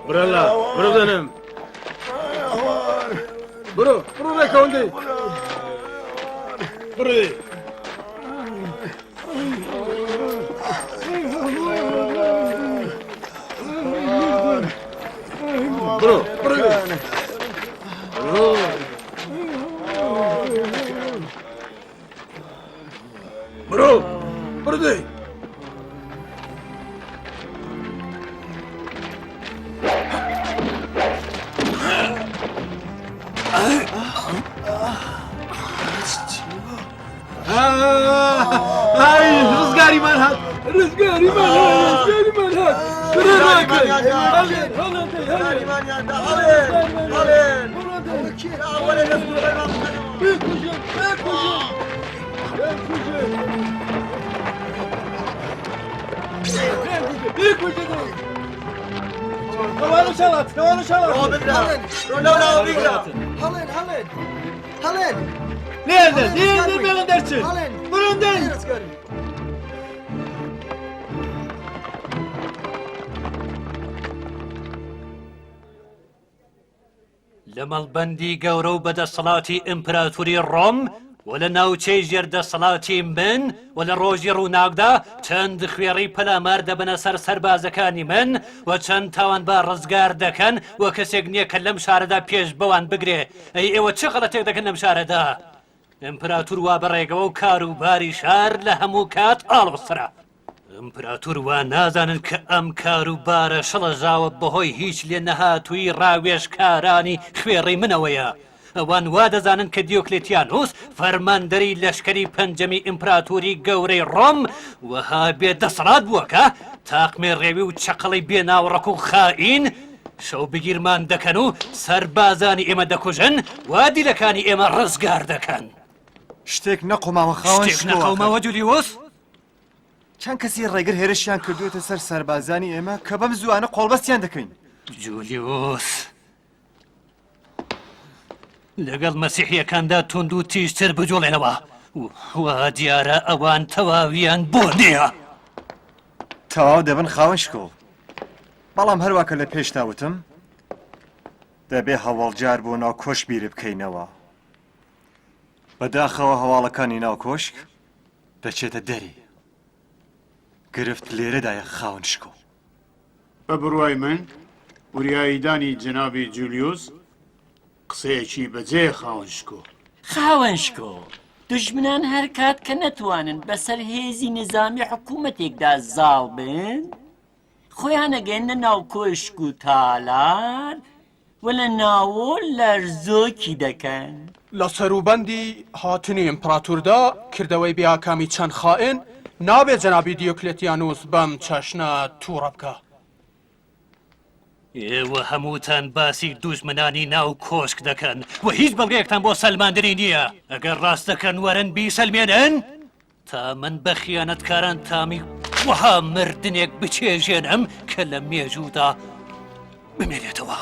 برەلا برو دەنم برو برو ڕێکەوەندەی بڕێ برو برو برو برو برو دەی ڕزگاریمان هات ڕزگاریمان هات ڕزگاریمان هات لێردە لێردە بێڵن دەرچن بڕۆن دەر لە مەڵبەندی گەورە و بەدەسەڵاتی ئیمپراتوری ڕۆم و لە ناوچەی ژێر دەسەڵاتی من و لە ڕۆژی ڕووناکدا چەند خوێڕی پەلامار دەبەنە سەر سەربازەکانی من و چەند تاوانبار ڕزگار دەکەن و کەسێک نییە کە لەم شارەدا پێش بەوان بگرێ ئەی ئێوە چ غەڵەتێک دەکەن لەم شارەدا؟ ئیمپراتور وا بەڕێگەوە و کار و باری شار لە هەموو کات ئاڵۆزترە. ئیمپراتور وا نازانن کە ئەم کار و بارە شڵەژاوە بەهۆی هیچ لێ نەهاتوویی ڕاوێژکارانی خوێڕی منەوەیە. ئەوان وا دەزانن کە دیۆکلێتیانوس فەرماندەری لەشکری پەنجەمی ئیمپراتوری گەورەی ڕۆم وەها بێ دەسەڵات بووە کە تاقمێ ڕێوی و چەقەڵی بێ ناوەڕۆک و خائین شەوبگیرمان دەکەن و سەربازانی ئێمە دەکوژن و دیلەکانی ئێمە ڕزگار دەکەن. شتێک نەقۆماوە خاوەن شتێک نەقەوماوە جولیوس؟ چەند کەسی ڕێگر هێرشیان کردووەتە سەر سەربازانی ئێمە کە بەم زووانە قۆڵبەستیان دەکەین. جولیوس لەگەڵ مەسیحیەکاندا توند و تیژتر بجوڵێنەوە وا دیارە ئەوان تەواویان بۆ نییە. تەواو دەبن خاوەن شکۆ. بەڵام هەروا کە لە پێشدا وتم دەبێ هەواڵجار بۆ ناو کۆشک بیربکەینەوە. بەداخەوە هەواڵەکانی ناو کۆشک دەچێتە دەرێ. گرفت لێرەدایە خاوەن شکۆ. بە بڕوای من وریاییدانی جەنابی جولیوس قسەیەکی بەجێیە خاوەن شکۆ. خاوەن شکۆ، دوژمنان هەر کات کە نەتوانن بەسەر هێزی نیزامی حکوومەتێکدا زاڵ بن، خۆیان ئەگەیەننە ناو کۆشک و تالار و لە ناوۆ لەرزۆکی دەکەن. لە سەروبەندی هاتنی ئیمپڕاتوردا کردەوەی بێ ئاکامی چەند خائین نابێ جەنابی دیۆکلێتیانوس بەم چەشنە تووڕە بکا. ئێوە هەمووتان باسی دوژمنانی ناو کۆشک دەکەن و هیچ بەڵگەیەکتان بۆ سەلماندنی نییە. ئەگەر ڕاست دەکەن وەرن بیسەلمێنن. تا من بە خیانەتکاران تامی وەها مردنێک بچێژێنم کە لە مێژوودا بمێنێتەوە.